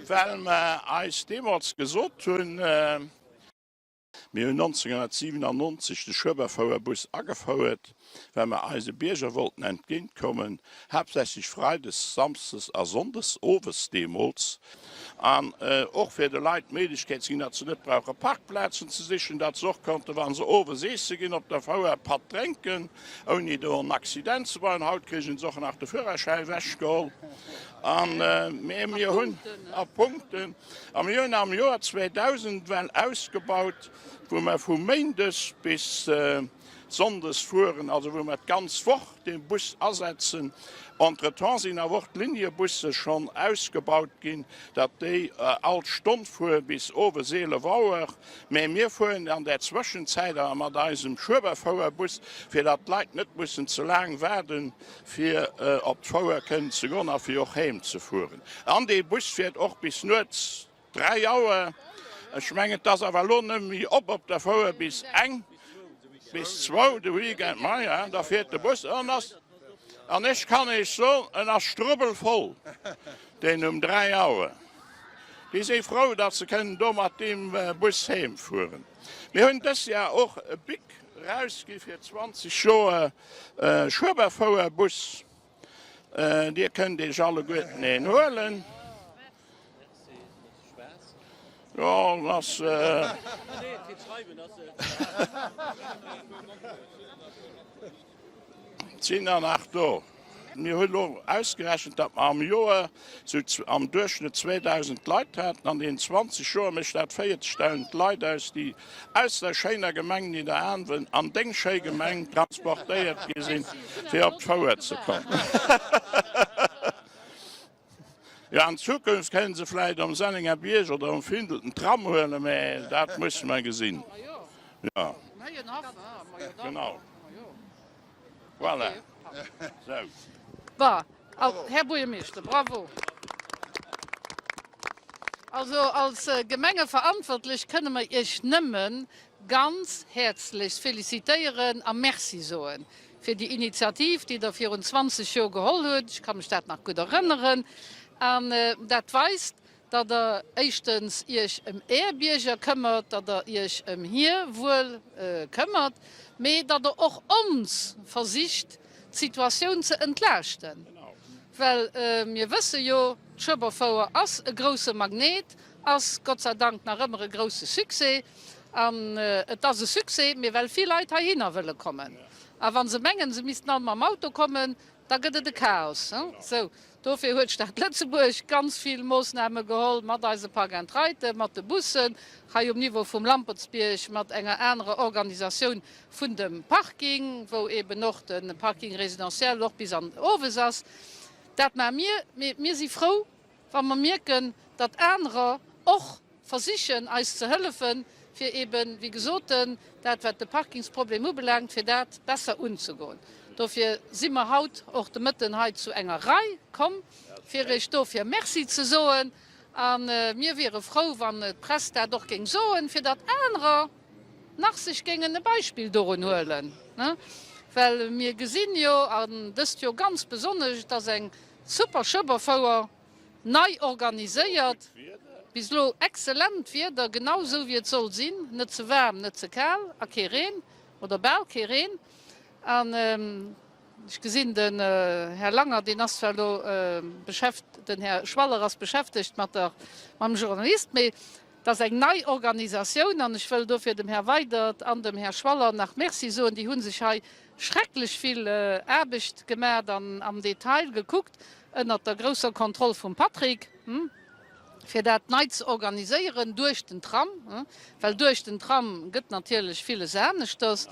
Well mer eis deemools gesot hunn, Mir hunn 1997 de Schueberfouerbus agefouert, well mer eise Bierger wollten entgéintkommen, haaptsächlech freides, samsdes a sonndes owes deemools, an och fir de Leit d'Méiglechkeet ze ginn, datt se net brauche Parkplazen ze sichen, datt se och konnte, wa se owes eesse ginn, op der Fouer e Patt drénken, ouni do en Accident ze bauen. Haut krigen se och nach de Führerschäi ewechgeholl. An mir hunn a Punkten. A mir hunn am Joer 2000 well ausgebaut, wou mer vu méindes bis sonndes fueren, also wou mer d'ganz Woch dee Bus asetzen. Entretemps sinn awer och d'Liniebusse schonn ausgebaut ginn, datt déi all Stonn fuere bis owes 11 Auer. Mä mir fueren an der Zwëschenzäit awer mat eisem Schueberfouerbus, fir datt d'Leit net mussen ze laang waarden, fir op d'Fouer kënnen ze goen a fir och heem ze fueren. An dee Bus fiert och bis nuets 3 Auer. Ech mengen, et ass awer elo net méi op op der Fouer bis eng, bis zwou de Weekend. Maja, da fiert de Bus an ass, an ech kann Iech soen, en ass strubbelvoll, deen um 3 Auer. Déi si frou, datt se kënnen do mat deem Bus heem fueren. Mir hunn dës Jar och e Bic erausgi fir 20 Joer Schueberfouerbus. Dir kënnt Iech alleguerten een huelen. Jo, ass. Sinn der nach do? Mir hunn elo ausgerechent, datt mer am Joer sou am Duerchschnëtt 2.000 Leit haten. An deenen 20 Joer mécht dat 40.000 Leit aus, déi aus der schéiner Gemeng Nidderaanwen an deng schéi Gemeng transportéiert gi sinn, fir op d'Fouer ze kommen. Jo, an Zukunft kënnen se vläicht um Sennenger Bierg oder um Findel den Tram huelen, mä dat musse mer gesinn. Jo, genau. Voilà. Sou. Bon, Här Buergermeeschter, bravo. Also als Gemengeverantwortlech kënne mer Iech nëmme ganz häerzlechst felicitéieren a Merci soen fir déi Initiativ, déi Der virun 20 Joer geholl hutt. Ech ka mech dat nach gutt erënneren. An dat weist, datt Der éischtens Iech ëm Är Bierger këmmert, datt Der Iech ëm hir Wuel këmmert, mee datt Der och ons versicht, d'Situatioun ze entlaaschten. Well mir wësse jo, d'Schueberfouer ass e grousse Magnet, ass Gott sei Dank nach ëmmer e grousse Succès. An et ass e Succès, mee well vill Leit heihinner wëlle kommen. A wa se mengen, se missten all mam Auto kommen, da gëtt et e Chaos. Sou, dofir huet d'Stad Lëtzebuerg ganz vill Moossname geholl mat eise Park-and-Riden, mat de Bussen, hei um Niveau vum Lampertsbierg mat enger anerer Organisatioun vun dem Parking, wou eeben och de Parking résidentiel och bis an owes ass. Dat maache mir, mee mir si frou, wa mer mierken, datt anerer och versichen eis ze hëllefen, fir eben, wéi gesot, dat wat de Parkingsproblem ubelaangt, fir dat besser unzegoen. Dofir si mer haut och de Mëtten hei zu enger Rei komm, fir Iech dofir Merci ze soen. A mir wiere frou, wann d'Press dat och géing soen, fir datt anerer nach sech géingen e Beispill dorun huelen. Well mir gesinn jo, an dëst Joer ganz besonnesch, et ass eng super Schueberfouer, Nei organiséiert, bis elo excellent Wieder, genau esou wéi et soll sinn, net ze waarm, net ze kal a kee Reen oder bal kee Reen. An ech gesinn den Här Langer, deen ass zwar elo beschäft, den Här Schwaller ass beschäftegt mat der, mam Journalist, mee et ass eng nei Organisatioun an ech wëll dofir dem Här Weydert an dem Här Schwaller nach Merci soen, déi hu sech hei schrecklech vill Aarbecht gemaacht an am Detail gekuckt, ënnert der grousser Kontroll vum Patrick, fir dat nei ze organiséieren duerch den Tram, well duerch den Tram gëtt natierlech villes aneschters.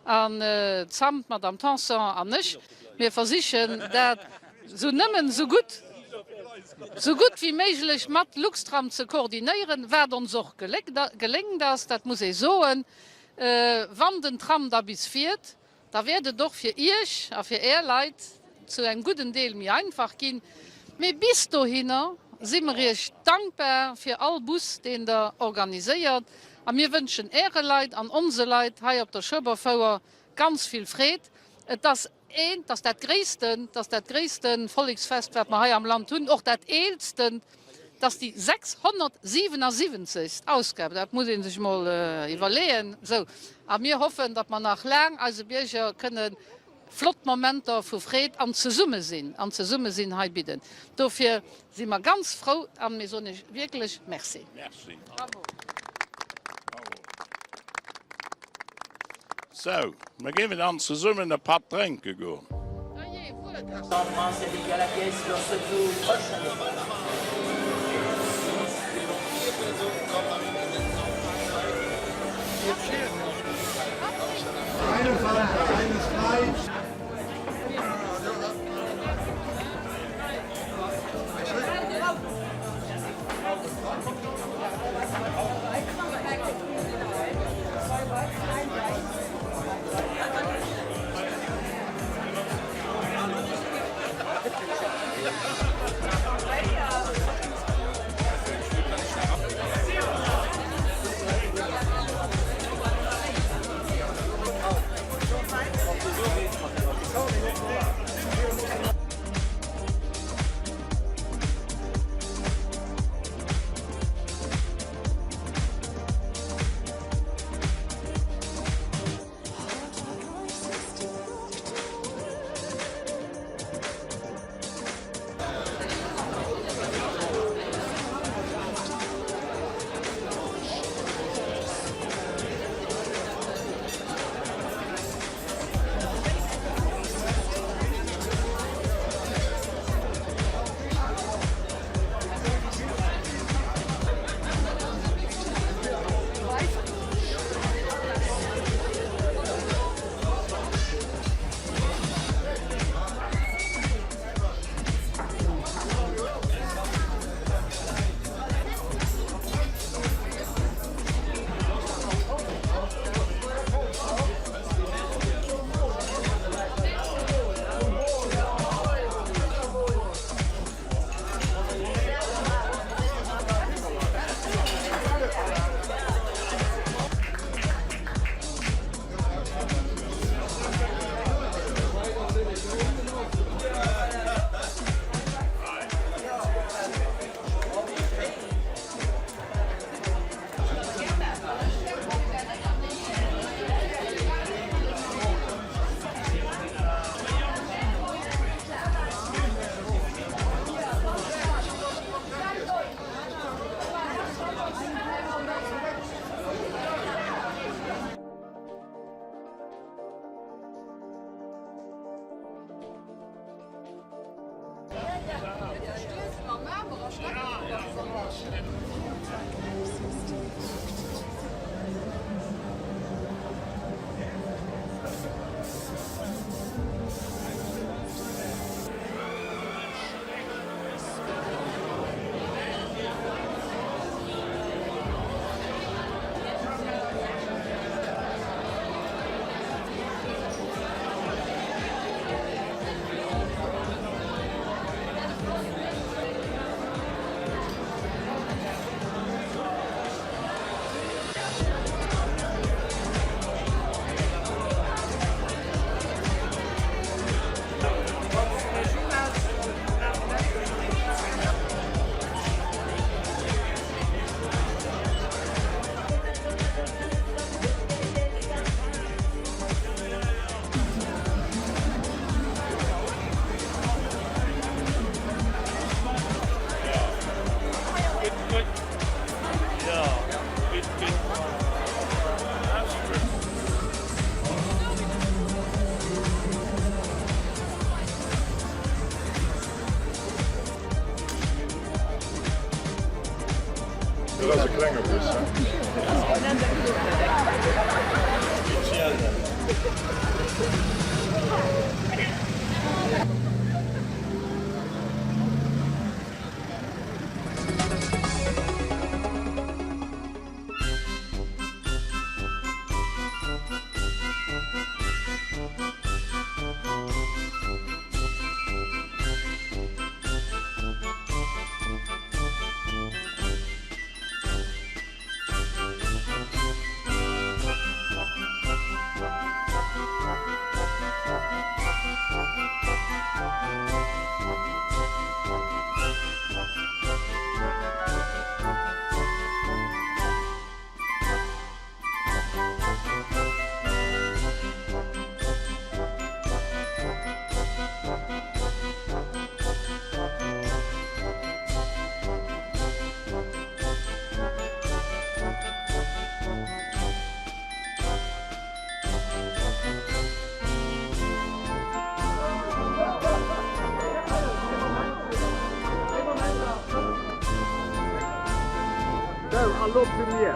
An d'Sam, d'Madame Tanson an ech, mir versichen dat esou nëmmen esou gutt, esou gutt wéi méiglech mat Luxtram ze koordinéieren, wat ons och geléngt ass, dat muss ee soen. Wann den Tram da bis fiert, da wäert et och fir Iech a fir Är Leit zu engem gudden Deel méi einfach ginn. Mee bis dohinner si mer Iech dankbar fir all Bus, deen Der organiséiert. A mir wënschen Äre Leit an onse Leit hei op der Schueberfouer ganz vill Freed. Et ass. Eent, ass dat gréissten, ass dat gréisste Volleksfest, wat mer hei am Land hunn, och dat eelsten. Et ass déi 677. Ausgab, dat muss ee sech emol iwwerleeën. Sou, a mir hoffen, datt mer nach laang eise Bierger kënne flott Momenter vu Freed an Zesummesinn an Zesummesinn hei bidden. Dofir si mer ganz frou a mir soen Iech wierklech Merci. Merci. Bravo. Sou, mir géiwen dann zesummen e Patt drénke goen. Dat ass e klenge Bus, he? Sou, a lo zu mir.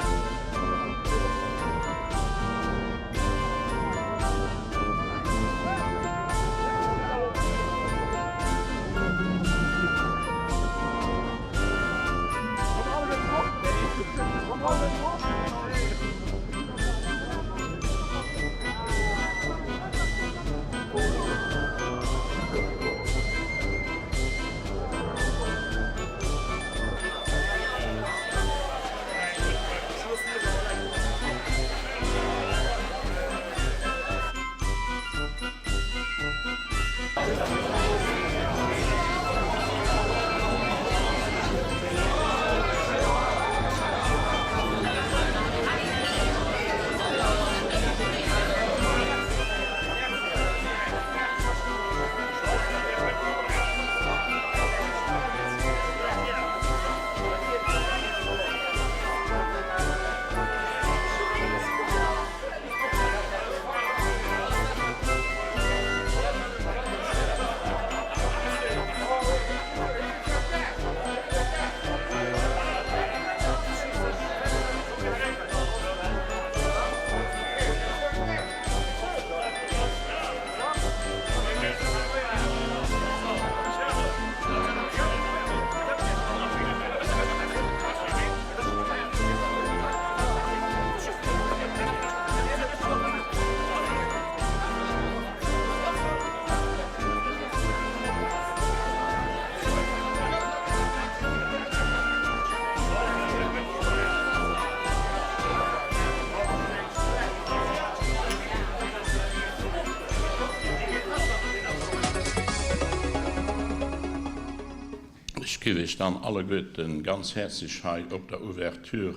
Ech giff Iech dann alleguerten ganz häerzlech hei op der Ouverture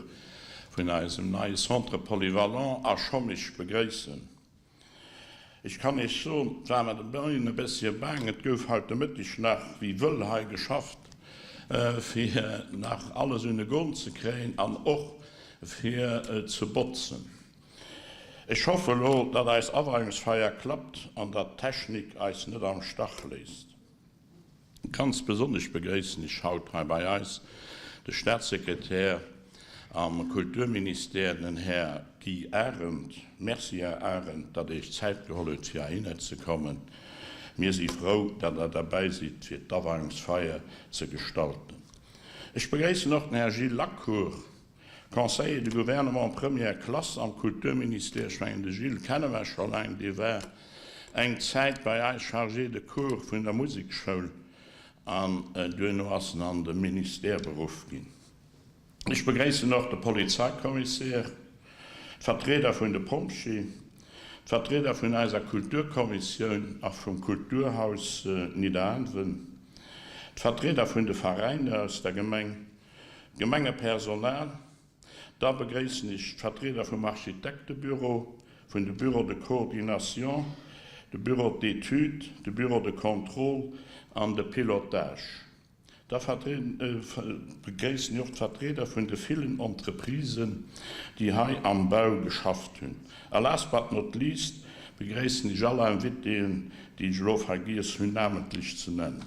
vun eisem neie Centre polyvalent a Schommig begréissen. Ech kann Iech soen, et war mer de Moien e bëssche baang. Et gouf haut de Mëtteg nach wéi wëll hei geschafft, fir nach alles un e Goen ze kréien an och fir ze botzen. Ech hoffe elo, datt eis Aweiungsfeier klappt an datt d'Technik eis net am Stach léisst. Ganz besonnesch begréissen ech haut hei bei eis de Staatssekretär am Kulturministère, den Här Guy Arendt. Merci, Här Arendt, datt Dir Iech Zäit geholl hutt, fir heihinner ze kommen. Mir si frou, datt Der derbäi sidd, fir d'Aweiungsfeier ze gestalten. Ech begréissen och den Här Gilles Lacour, Conseiller de gouvernement première classe am Kulturministère, ech mengen de Gilles kenne mer scho laang, dee war eng Zäit bei eis Chargé de cours vun der Musekschoul an duerno ass en an de Ministère beruff ginn. Ech begréissen och de Polizeikommissär, d'Vertrieder vun de Pompjee, d'Vertrieder vun eiser Kulturkommissioun a vum Kulturhaus Nidderaanwen, d'Vertrieder vun de Veräiner aus der Gemeng, D'Gemengepersonal, Da begréissen ech d'Vertrieder vum Architektebüro, vun de Bureaux de coordination, de Bureau d'études, de Bureau de contrôle an de pilotage. Da begréissen ech och d'Vertrieder vun de villen Entreprisen, déi hei am Bau geschafft hunn. A last but not least begréissen ech all Invitéen, déi ech elo vergiess hunn namentlech ze nennen.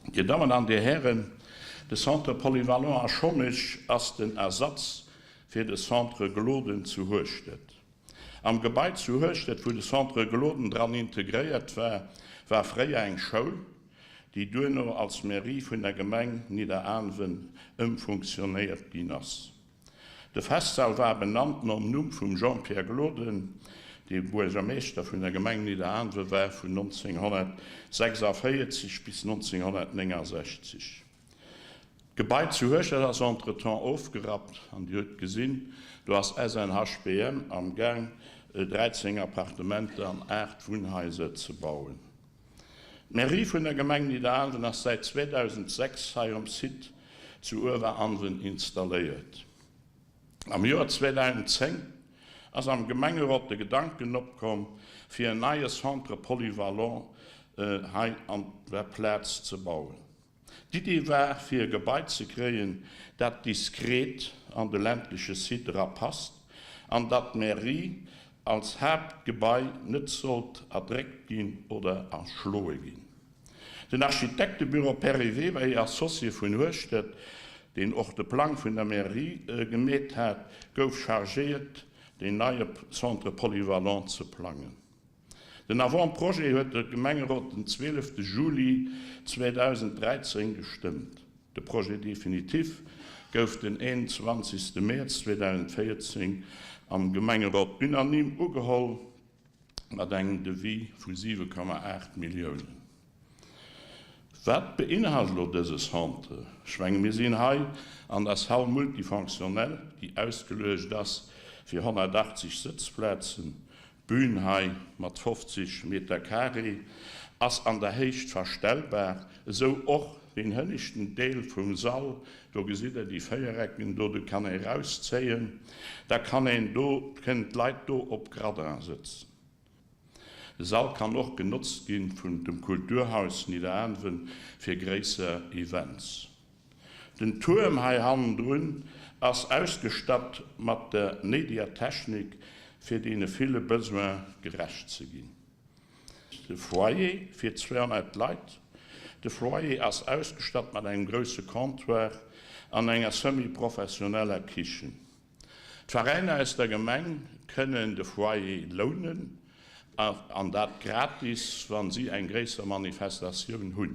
Dir Dammen an Dir Hären, de Centre polyvalent a Schomich ass den Ersatz fir de Centre Gloden zu Hueschtert. Am Gebai zu Hueschtert, wou de Centre Gloden dran integréiert war, war fréier eng Schoul, déi duerno als Mairie vun der Gemeng Nidderaanwen ëmfunktionéiert ginn ass. De Festsall war benannt nom Numm vum Jean-Pierre Gloden, dee Buergermeeschter vun der Gemeng Nidderaanwe war vun 1946 bis 1969. D'Gebai zu Hueschtert ass entretemps ofgerappt an Dir hutt gesinn, do ass SNHBM am Gaang 13 Appartementer an 8 Wunnhaiser ze bauen. D'Mairie vun der Gemeng Nidderaanwen ass säit 2006 hei um Site zu Ueweranwen installéiert. Am Joer 2010 ass am Gemengerot de Gedanken opkomm, fir en neie Centre polyvalent hei an der Plaz ze bauen. D'Idee war, fir e Gebai ze kréien, dat diskret an de ländleche Site era passt an dat d'Mairie als Haaptgebai net sollt erdréckt ginn oder erschloe ginn. Den Architektebüro Perry Weber et Associés vun Hueschtert. deen och de Plang vun der Mairie gemeet hat, gouf chargéiert, deen neie Centre polyvalent ze plangen. Den Avant-projet huet de Gemengerot den 12 Juli 2013 gestëmmt. De Projet définitif gouf den 21 Mäerz 2014 am Gemengerot unanime ugeholl mat engem Devis vu 7,8 Milliounen. Wat beinhalt elo dëse Centre? Ech menge mir sinn hei an der Salle multifonctionnelle, déi ausgeluecht ass fir 180 Sëtzplazen. D'Bün hei mat 50 Meter carré ass an der Héicht verstellbar, esou och deen hënneschten Deel vum Sall. Do gesitt Der déi Véierecken do, do kann ee rauszéien, da kann een do, kënnen d'Leit do op Gradin sëtzen. De Sall kann och genotzt ginn vun dem Kulturhaus Nidderaanwen fir gréisser Events. Den Tuerm hei hannendrun ass ausgestatt mat der néideger Technik fir deene ville Besoin gerecht ze ginn. De Foyer fir 200 Leit. De Foyer ass ausgestatt mat engem grousse Comptoir an enger semi-professioneller Kichen. D'Veräiner aus der Gemeng kënnen de Foyer lounen, an dat gratis, wa si eng gréisser Manifestatioun hunn.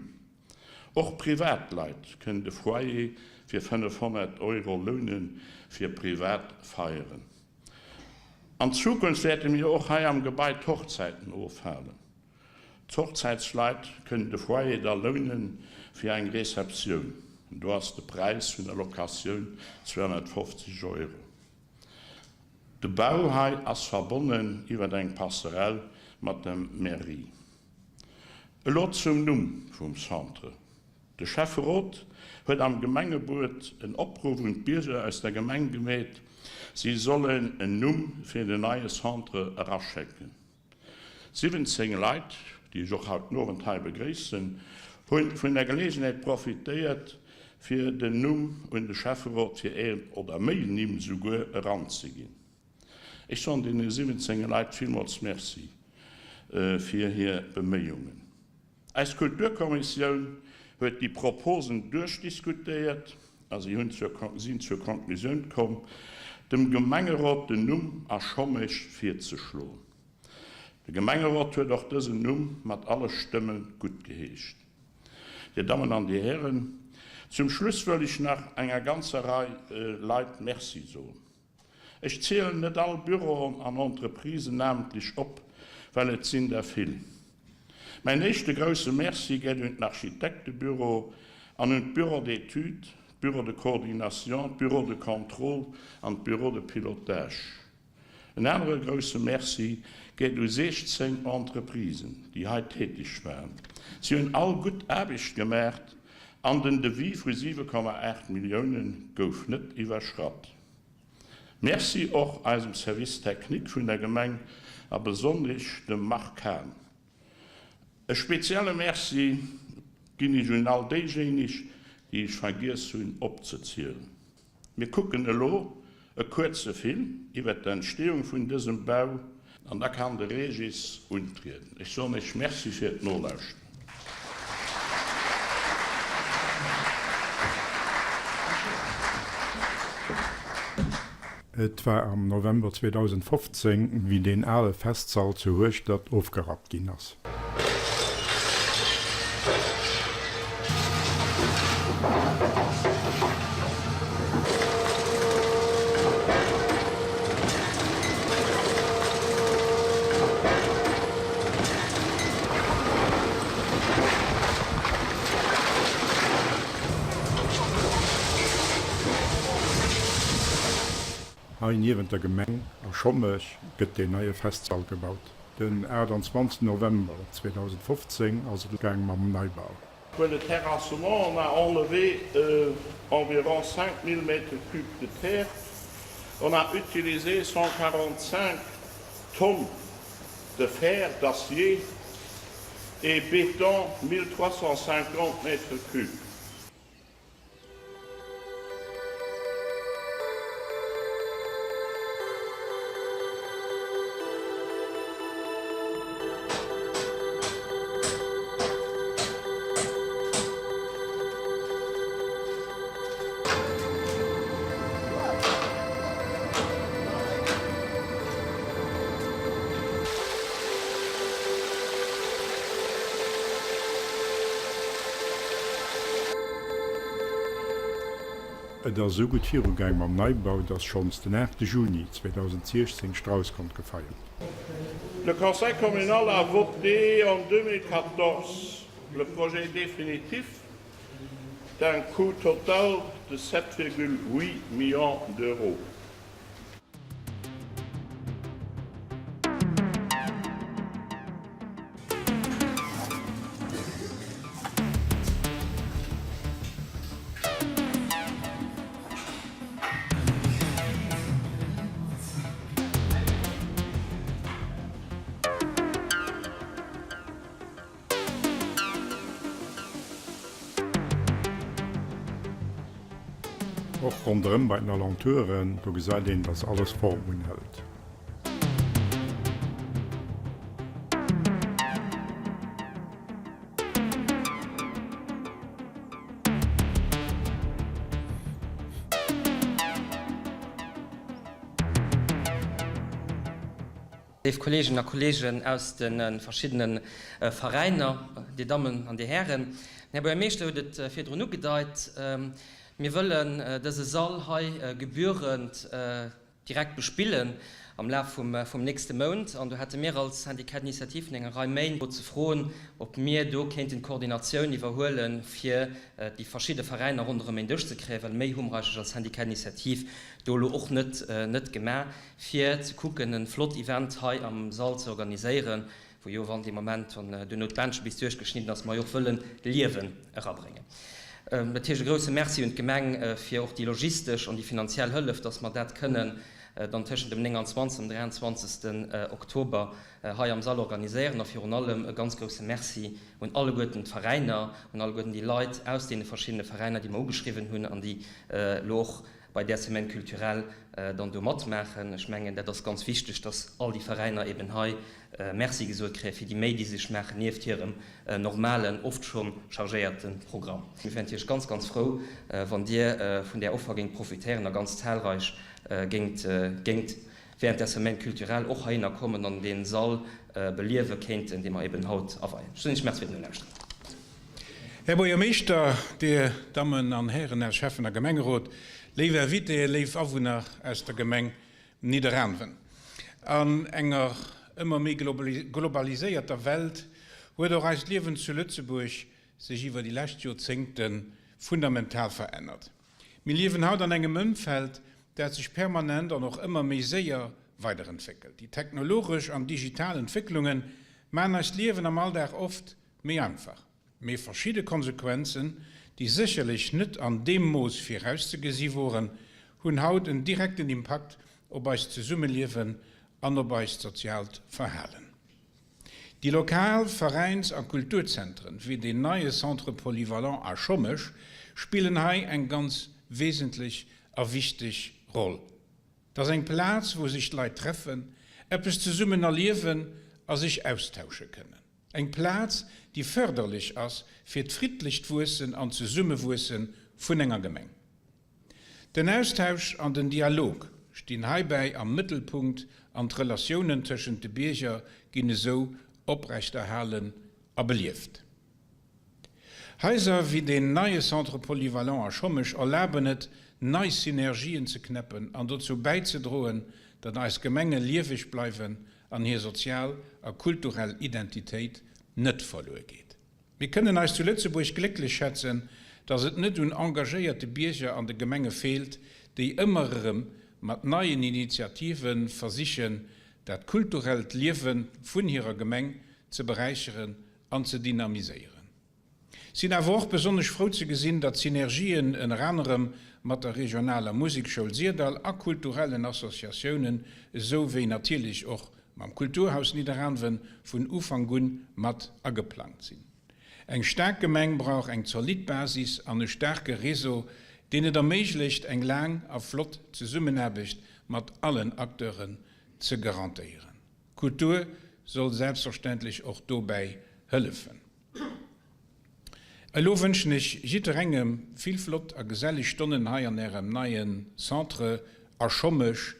Och Privatleit kënnen de Foyer fir 500 Euro loune fir privat Feieren. An Zukunft wäerte mir och hei am Gebai d'Hochzäiten ofhalen. D'Hochzäitsleit kënnen de Foyer da loune fir eng Receptioun. Do ass de Präis vun der Locatioun 250 Euro. De Bau hei ass verbonnen iwwer eng Passerelle mat der Mairie. Elo zum Numm vum Centre. De Schäfferot huet am Gemengebuet en Opruff un d'Bierger aus der Gemeng gemeet, si sollen en Numm fir den neie Centre eraschécken. 17 Leit, déi ech och haut den Owend hei begréissen, hu vun der Gelegenheet profitéiert, fir den Numm un de Schäfferot fir een oder méi Nimm souguer eranzeginn. Ech soen deene 17 Leit villmools Merci fir hir Beméiungen. Eis Kulturkommissioun huet déi Proposen duerchdiskutéiert a si hunn zur sinn zur Konklusioun komm, dem Gemengerot den Numm A Schommesch virzeschloen. De Gemengerot huet och dësen Numm mat alle Stëmme guttgeheescht. Dir Dammen an Dir Hären, zum Schluss wëll ech nach enger ganzer Rei Leit Merci soen. Ech zielen net all Büroen an Entreprisen namentlech op, well et sinn der vill. Mäin éischte grousse Merci geet un den Architektebüro an un d'Bureaux d'études, d'Bureaux de coordination, d'Bureaux de contrôle an d'Bureaux de pilotage. En anere grousse Merci geet u 16 Entreprisen, déi hei tätig waren. Si hunn all gutt Aarbecht gemaacht an den Devis vu 7,8 Milliounen gouf net iwwerschratt. Merci och eisem Service technique vun der Gemeng a besonnesch dem Marc Hahn. E spezielle Merci ginn ech un all déijéineg, déi ech vergiess hunn opzezielen. Mir kucken elo e kuerze Film iwwert d'Entstehung vun dësem Bau an da kann de Régis untrieden. Ech soen Iech Merci fir d'Nolauschteren. Et war am November 2015, wéi deen ale Festsall zu Hueschtert ofgerappt ginn ass. Hei niewent der Gemeng a Schommesch gëtt deen neie Festsall gebaut. Den 28 November 2015 ass et gaang mam Neibau. Pour le terrassement, on a enlevé environ 5000 mètres cubes de terre. On a utilisé 145 tonnes de fer, d'acier et béton 1350 mètres cubes. Et ass esou gutt virugaang mam Neibau, dass schonns den 8 Juni 2016 Strauss konnt gefeiert. Le Conseil communal a voté en 2014 le projet définitif d'un coût total de 7,8 millions d'euros. Och ronderëm bei den Alentouren, do gesäit een, dass alles Form unhëlt. Léif Kolleeginnen a Kolleegen aus de verschiddene Veräiner, Dir Dammen an Dir Hären, den Här Buergermeeschter huet et virdrun ugedeit, mir wëllen dëse Sall hei gebührend direkt bespillen am Laf vum nächste Mount. An do hätte mir als Syndicat d'Initiative vun enger Rei Méint ze froen, ob mir do kéinten d'Koordinatioun iwwerhuelen, fir déi verschidde Veräiner ronderëm een Dësch ze kréien, well méi hu mer eigentlech als Syndicat d'Initiative do elo och net net gemaach, fir ze kucken e flott Event hei am Sall ze organiséieren, wou jo wann dee Moment, wann duerno d'Bändche bis duerchgeschnidden ass, mer jo och wëllen Liewen erabréngen. Dat heescht e grouse Merci un d'Gemeng fir och déi logistesch an déi finanziell Hëllef, dass mer dat kënnen dann tëschent dem 29. an 23. Oktober hei am Sall organiséieren. A virun allem e ganz grouse Merci un alleguerten d'Veräiner, un alleguerten déi Leit aus deene verschiddene Veräiner, déi mer ugeschriwwen hunn an déi elo och bei där Semaine culturelle dann do matmaachen. Ech mengen, dat ass ganz wichteg, dass all déi Veräiner eben hei Merci gesot kréie fir déi Méi, déi se sech maachen nieft hirem normalen, oft scho chargéierte Programm. Mir wären natierlech ganz, ganz frou, wann Dir vun där Offer géingt profitéieren a ganz zahlreich géingt géingt während der Semaine culturelle och heihinner kommen an dee Sall beliewe kéinten, dee mer eben haut aweien. Ech soen Iech Merci fir d'Nolauschteren. Här Buergermeeschter, Dir Dammen an Hären aus Schäffen a Gemengerot, léif Invitéen, léif Awunner aus der Gemeng Nidderaanwen. An enger ëmmer méi globaliséierter Welt huet och eist Liewen zu Lëtzebuerg sech iwwer déi lescht Joerzéngte fundamental verännert. Mir liewen haut an engem Ëmfeld, dat sech permanent an och ëmmer méi séier weiderentwéckelt. Déi technologesch an digital Entwécklunge maachen eist Liewen am Alldag oft méi einfach. Mee verschidde Konsequenzen, déi sécherlech net an deem Mooss virauszegesi woren, hunn haut en direkten Impakt op eist Zesummeliewen an op eist soziaalt Verhalen. Déi lokal Veräins a Kulturzentren, wéi deen neie Centre polyvalent a Schommesch, spillen hei eng ganz wesentlech a wichteg Roll. Et ass eng Plaz, wou sech d'Leit treffen, eppes zesummen erliewen a sech austausche kënnen. Eng Plaz, déi fërderlech ass fir d'friddlecht Wuessen an Zesummewuesse vun enger Gemeng. Den Austausch an den Dialog stinn heibäi am Mëttelpunkt an d'Relatiounen tëschent de Bierger ginn esou oprechterhalen a belieft. Haiser wéi deen neie Centre polyvalent a Schommesch erlaben et, nei Synergien ze knäppen an dozou bäizedroen, datt eis Gemenge lieweg bleiwen an hir sozial a kulturell Identitéit net verluer geet. Mir kënnen eis zu Lëtzebuerg glécklech schätzen, datt et net un engagéierte Bierger an de Gemenge feelt, déi ëmmer erëm mat neien Initiative versichen, dat kulturellt Liewe vun hirer Gemeng ze beräicheren an ze dynamiséieren. Sinn awer och besonnesch frou ze gesinn, datt Synergien ënner anerem mat der regionaler Musekschoul Syrdall a kulturellen Associatiounen esou wéi natierlech och mam Kulturhaus Nidderaanwen vun Ufank un mat ageplangt sinn. Eng staark Gemeng brauch eng zolidd Basis an e staarke Réseau, deen et erméiglecht eng laang a flott Zesummenaarbecht mat allen Acteuren ze garantéieren. Kultur soll selbstverständlech och dobäi hëllefen. Elo wënschen ech jidderengem vill flott a geselleg Stonnen hei an ärem neien Centre a Schommesch.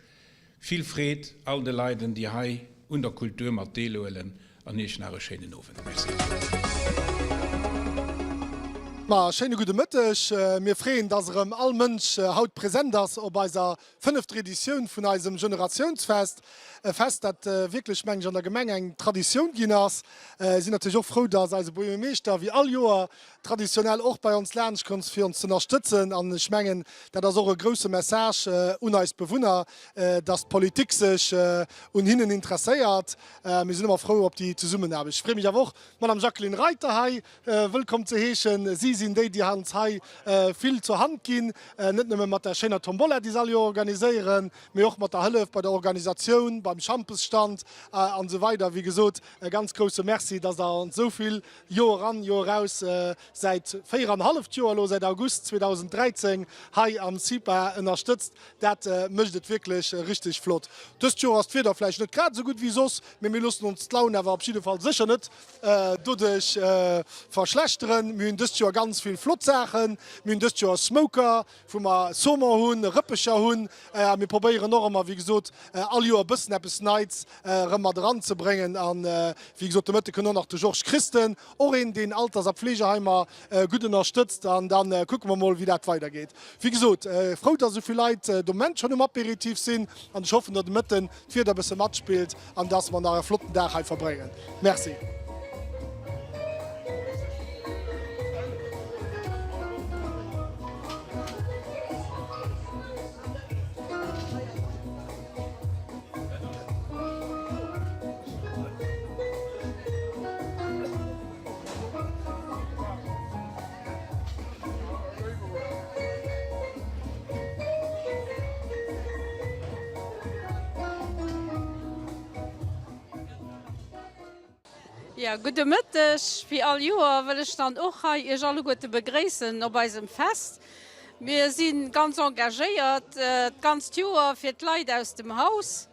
Vill Freed all de Leiden déi hei un der Kultur mat deelhuelen an iech nach e schéinen Owend. Merci. Ma schéine gudde Mëtteg. Mir freeën, dass erëm all Mënsch haut present ass op eiser fënnefter Editioun vun eisem Generatiounsfest. E Fest, dat wierklech, mengen ech, an der Gemeng eng Traditioun ginn ass. Sinn natierlech och frou, dass eise Buergermeeschter wéi all Joer traditionell och bei ons laanscht komm fir ons ze ënnerstëtzen. An ech mengen, dat ass och e grousse Message un eis Bewunner, dass d'Politik sech un hinnen interesséiert. Mir sinn ëmmer frou op déi Zesummenaarbecht. Ech freeë mech awer och, d'Madame Jacqueline Reiter hei wëllkomm ze heeschen. Si sinn déi, déi ons hei vill zur Hand ginn, net nëmme mat der schéiner Tombola, déi se all Joer organiséieren, mee och mat der Hëllef bei der Organisatioun, beim Schampesstand an esou weider. Wéi gesot, e ganz grousse Merci, dass Der ons esou vill Joer an, Joer eraus, säit 4 an halleft Joer elo, säit August 2013, hei am CIPA ënnerstëtzt. Dat mécht et wierklech richteg flott. Dëst Joer ass d'Wieder vläicht net grad esou gutt wéi soss, mee mir loossen ons d'Laun awer op jidde Fall sécher net doduerch verschlechteren. Mir hunn dëst Joer ganz vill flott Saachen. Mir hunn dëst Joer Smoker, wou mer Saumon hunn, Rëppecher hunn. A mir probéieren och ëmmer, wéi gesot, all Joer e bëssen eppes Neits erëm mat eranzebréngen. An wéi gesot, de Mëtte kënnt och nach de Georges Christen, och een, deen Alters a Pflegeheimer gutt ënnerstëtzt. An da kucke mer mol, wéi dat weidergeet. Wéi gesot, frou, dass esou vill Leit de Moment schonn um Apéritif sinn. An ech hoffen, datt de Mëtten d'Wieder e bësse matspillt an dass mer nach e flotten Dag hei verbréngen. Merci. Jo, gudde Mëtteg. Wéi all Joer wëll ech dann och hei Iech alleguerte begréissen op eisem Fest. Mir si ganz engagéiert d'ganzt Joer fir d'Leit aus dem Haus.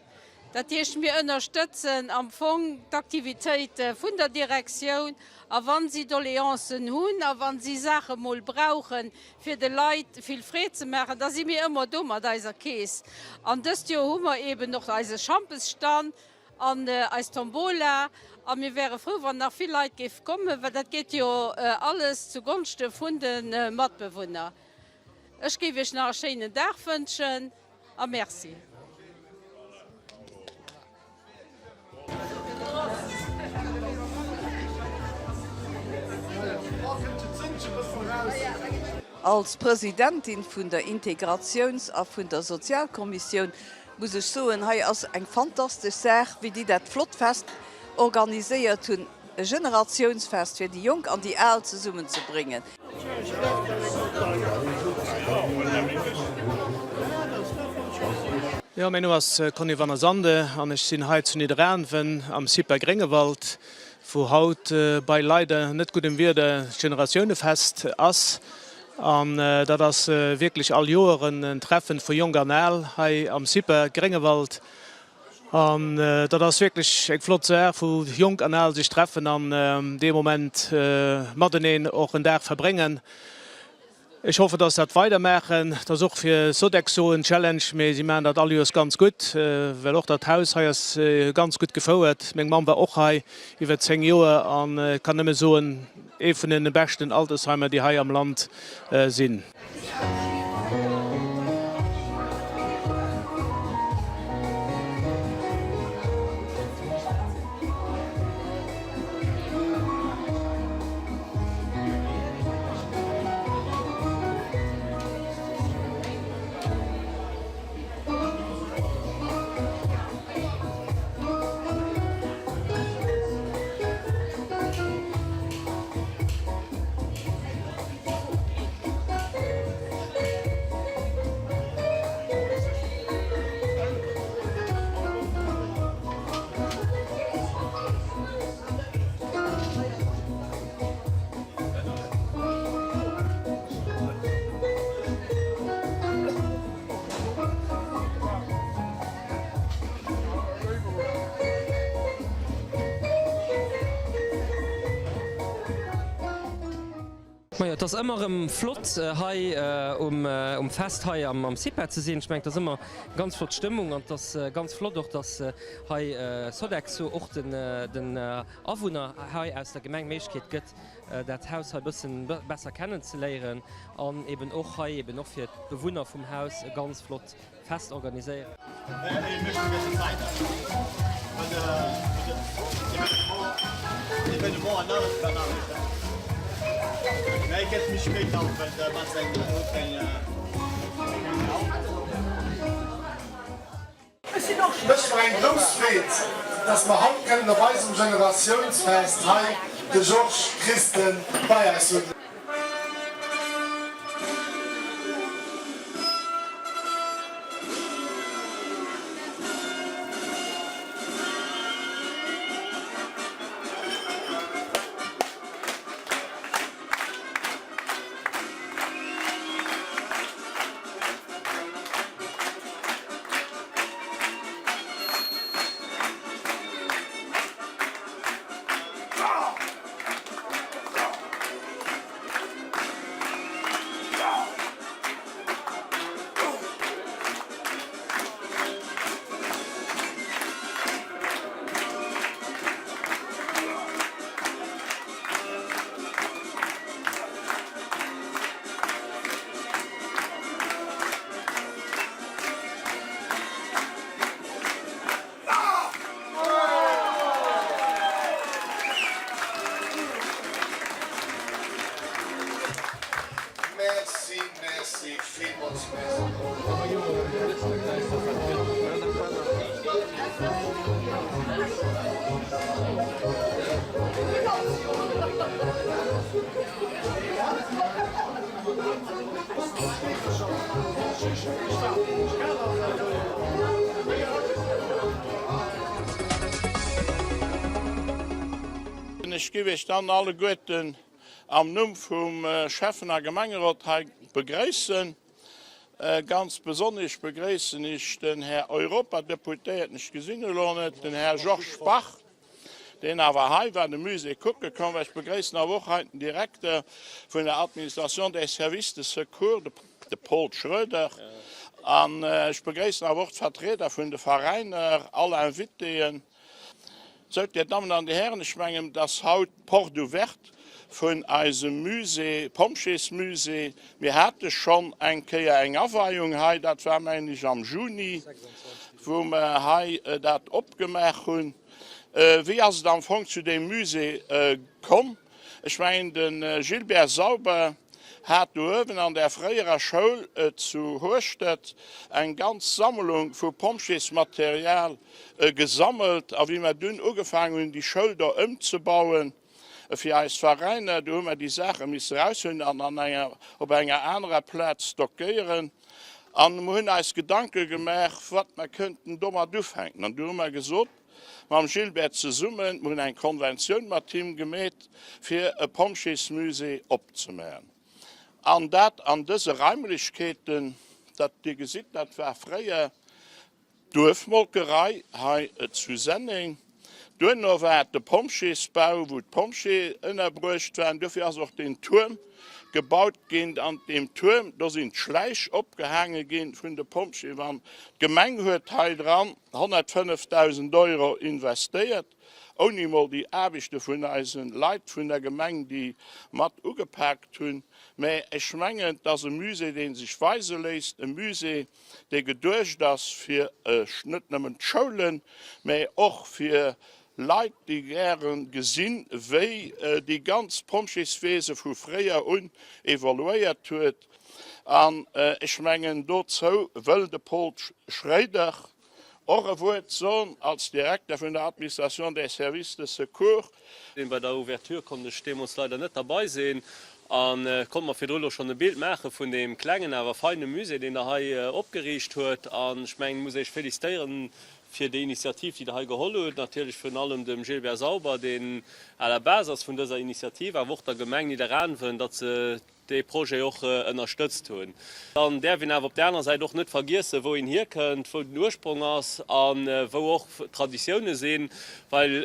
Dat heescht, mir ënnerstëtzen am Fong d'Aktivitéite vun der Direktioun a wa si Doleancen hunn a wa si Saache mol brauchen, fir de Leit vill Freed ze maachen, da si mir ëmmer do mat eiser Keess. An dëst Joer hu mer eeben och eise Schampesstand an eis Tombola a mir wäre frou, wann nach vill Leit géife kommen, well dat geet jo alles zu Gonschte vun de Matbewunner. Ech géif Iech nach e schéinen Dag wënschen. A Merci. Als Presidentin vun der Integratiouns a vun der Sozialkommissioun muss ech soen, hei ass eng fantastesch Saach, wéi déi dat flott Fest organiséiert hunn. E Generatiounsfest fir déi Jonk an déi Al zesummen ze bréngen. Jo, mäin Numm ass Conny van der Sande an ech sinn hei zu Nidderaanwen am CIPA Gréngewald, wou haut bei leider net guddem Wieder d'Generatiounefest ass. An dat ass wierklech all Joer en Treffen vu Jonk an Al hei am CIPA Gréngewald. An dat ass wierklech eng flott Saach, wou Jonk an Al sech treffen an dee Moment mateneen och en Dag verbréngen. Ech hoffen, dass se dat weidermaachen. Dat ass och fir Sodexo en Challenge, mee si maachen dat all Joers ganz gutt, well och dat Haus hei ass ganz gutt gefouert. Meng Mamm war och hei iwwer 10 Joer an kann nëmme soen, ee vun den beschten Altersheimer, déi hei am Land sinn. Majo, et ass ëmmer erëm flott hei um Fest hei am CIPA ze sinn. Ech mengen, et ass ëmmer ganz flott Stëmmung an et ass ganz flott och, dass hei Sodexo och den Awunner hei aus der Gemeng d'Méiglechkeet gëtt, dat Haus hei e bëssen besser kennenzeléieren an eben och hei eben och fir d'Bewunner vum Haus e ganz flott Fest organiséieren. Mech war eng grouss Freed, dass mer haut kënnen op eisem Generatiounsfest hei de Georges Christen bei eis hunn. Merci, merci, villmools merci. Ech géif Iech dann alleguerten am Numm vum Schäffen a Gemengerot hei begréissen. Ganz besonnesch begréissen ech den Här Europadeputéierten, ech gesinn elo net, den Här Georges Bach, deen awer hei war, de Musée kucke komm war. Ech begréissen awer och hei den Direkter vun der Administration des services de secours, de Paul Schroeder, an ech begréissen awer och d'Vertrieder vun de Veräiner, all Invitéen. Sou, Dir Dammen an Dir Hären, ech mengen, et ass haut d'Porte ouverte vun eisem Musée, Pompjeesmusée. Mir hate schonn eng Kéier eng Aweiung hei, dat war, mengen ech, am Juni, wou mer hei dat opgemaach hunn. Wéi ass et am Fong zu deem Musée komm? Ech mengen, de Gilbert Sauber hat do uewen an där fréierer Schoul zu Hueschtert eng ganz Sammlung vu Pompjeesmaterial gesammelt. A wéi mer dunn ugefaangen hunn, déi Schoul do ëmzebauen fir eis Veräiner, do hu mer déi Saache misse eraushuelen an an enger, op enger anerer Plaz stockéieren. An mer hunn eis Gedanke gemaach, wat mer kënnten domat ufänken. An du hu mer gesot, Mam Gilbert zesummen, mer hunn eng Konventioun mat him gemeet, fir e Pompjeesmusée opzemaachen. An dat an dëse Raimlechkeeten, dat Dir gesitt, dat war fréier d'Duerfmolkerei hei zu Senneng. Duerno war et de Pompjeesbau, wou d'Pompjeeë ënnerbruecht waren. Dofir ass och deen Tuerm gebaut ginn. An deem Tuerm, do sinn d'Schläich opgehaange ginn vun de Pompjeeë. Wann d'Gemeng huet hei dran 105.000 Euro investéiert, ouni mol déi Aarbechte vun eise Leit vun der Gemeng, déi mat ugepaakt hunn. Mä ech mengen, et ass e Musée, dee sech weise léisst, e Musée, dee geduecht ass fir net nëmmen d'Schoulen, mä och fir Leit, déi gäre gesinn, wéi déi ganz Pompjeeswese vu fréier un evoluéiert huet. An ech mengen, dozou wëll de Paul Schroeder och e Wuert soen als Direkter vun der Administration des services de secours. Bei der Ouverture konnt ech deemools leider net derbei sinn a konnt mer virdru lo schonn e Bild maache vun deem klengen awer feine Musée, deen Der hei opgeriicht huet. An ech mengen, muss Iech félicitéieren. Fir déi Initiativ, déi Der hei geholl hutt, natierlech virun allem dem Gilbert Sauber, deen à la base ass vun dëser Initiativ, awer och der Gemeng Nidderaanwen, datt se dee Projet och ënnerstëtzt hunn. Dann däerf een awer op där aner Säit och net vergiessen, wou een hierkënnt, wou den Ursprong ass a wou och d'Traditioune sinn, well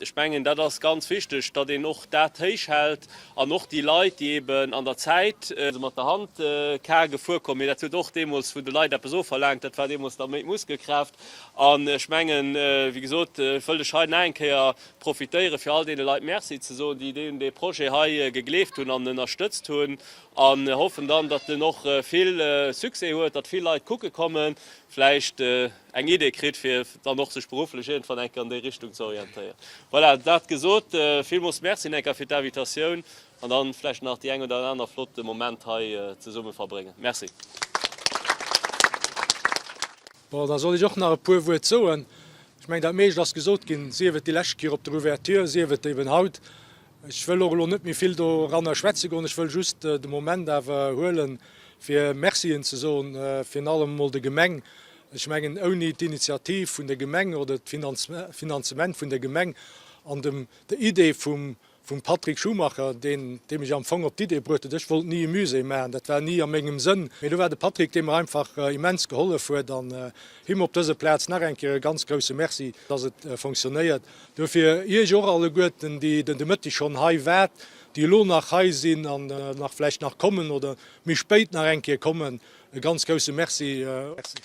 ech mengen, dat ass ganz wichteg, datt een och dat héich hält an och déi Leit, déi eeben an der Zäit mat der Hand Kar gefuer kommen, mee dat huet och deemools vun de Leit eppes ofverlaangt, dat war deemools da méi d'Muskelkraaft. An ech mengen, wéi gesot, wëllt ech hei nach eng Kéier profitéieren, fir all deene Leit Merci ze soen, déi un dee Projet hei gegleeft hunn an ënnerstëtzt hunn, an hoffen dann, datt en och vill Succès huet, datt vill Leit kucke kommen, vläicht eng Idee kritt, fir dann och sech berufflech iergendwann eng Kéier an déi Richtung ze orientéieren. Voilà, dat gesot, villmools Merci eng Kéier fir d'Invitatioun an dann vläicht nach déi eng oder aner flotte Moment hei zesumme verbréngen. Merci. Bon, da soll ech och nach e puer Wuert soen. Ech mengen, dat meescht ass gesot ginn, sief et déi lescht Kéier op der Ouverture, sief et eben haut. Ech wëll och elo net méi vill doranner schwätze goen. Ech wëll just de Moment awer huelen, fir Mercien ze soen, virun allem emol der Gemeng. Ech mengen, ouni d'Initiativ vun der Gemeng oder d'Finanzement vun der Gemeng an dem, der Idee vum Vum Patrick Schumacher, deen, dee mech am Fong op d'Idee bruet huet. Ech wollt ni e Musée maachen, dat war ni a mengem Sënn. Mee do war de Patrick, dee mer einfach immens gehollef huet. An him op dëser Plaz nach eng Kéier e ganz grousse Merci, dass et fonctionnéiert. Dofir Iech och alleguerten, déi den de Mëtteg schonn hei waart, déi elo nach hei sinn an nach vläicht nach kommen oder méi spéit nach eng Kéier kommen, e ganz grousse Merci. Merci.